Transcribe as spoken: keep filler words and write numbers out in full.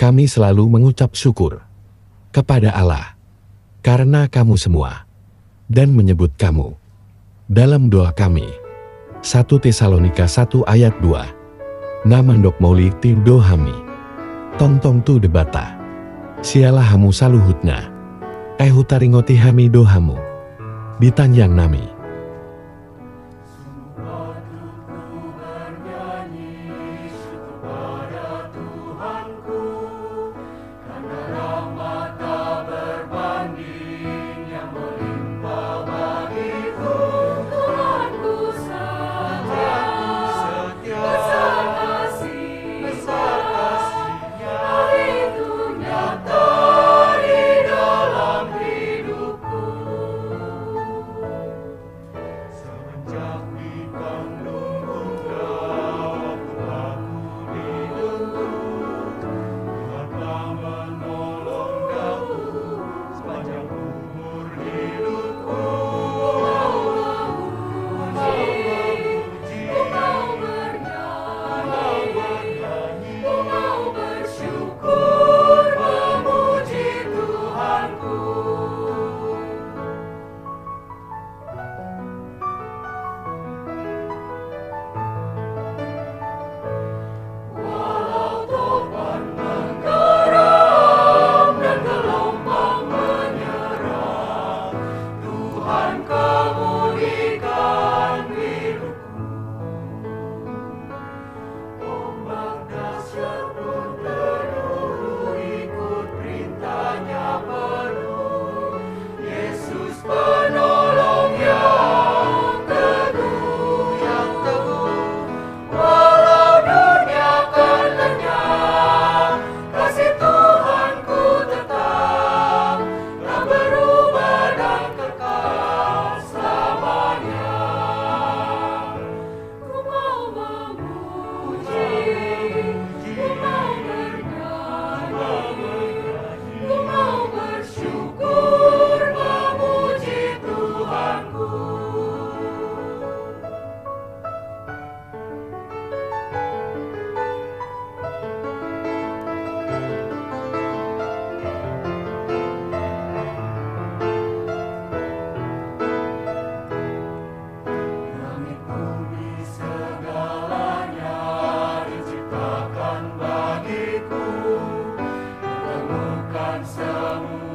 kami selalu mengucap syukur kepada Allah karena kamu semua, dan menyebut kamu dalam doa kami. Satu Tesalonika satu ayat dua. Na mandok mauliate do hami tongtong tu Debata, siala hamu saluhutna. Ai hutaringoti hami do hamu di tangiang nami. Sungguh patut ku bernyanyi syukur pada Tuhanku, karena rahmat tak berbanding yang melimpah bagiku. Tuhanku setia, besar kasih-Nya, itu nyata di dalam hidupku. Semenjak dikandung bunda, waktu aku diluntu, Tuhan telah menolong aku. Sepanjang umur hidupku, ku mau memuji, ku mau bernyanyi, ku mau bersyukur, memuji Tuhanku. Walau topan menggeram dan gelombang menyerang, Tuhan kemudikan hidupku. Ombak dahsyat pun teduh, ikut perintah-Nya penuh. Yesus penolong yang teguh, yang teguh. Walau dunia kan lenyap, kasih Tuhanku tetap, tak berubah dan kekal selamanya. Ku mau memuji, ku mau bernyanyi, ku mau bersyukur, memuji Tuhanku. Langit bumi segalanya diciptakan bagiku, pertemukan semua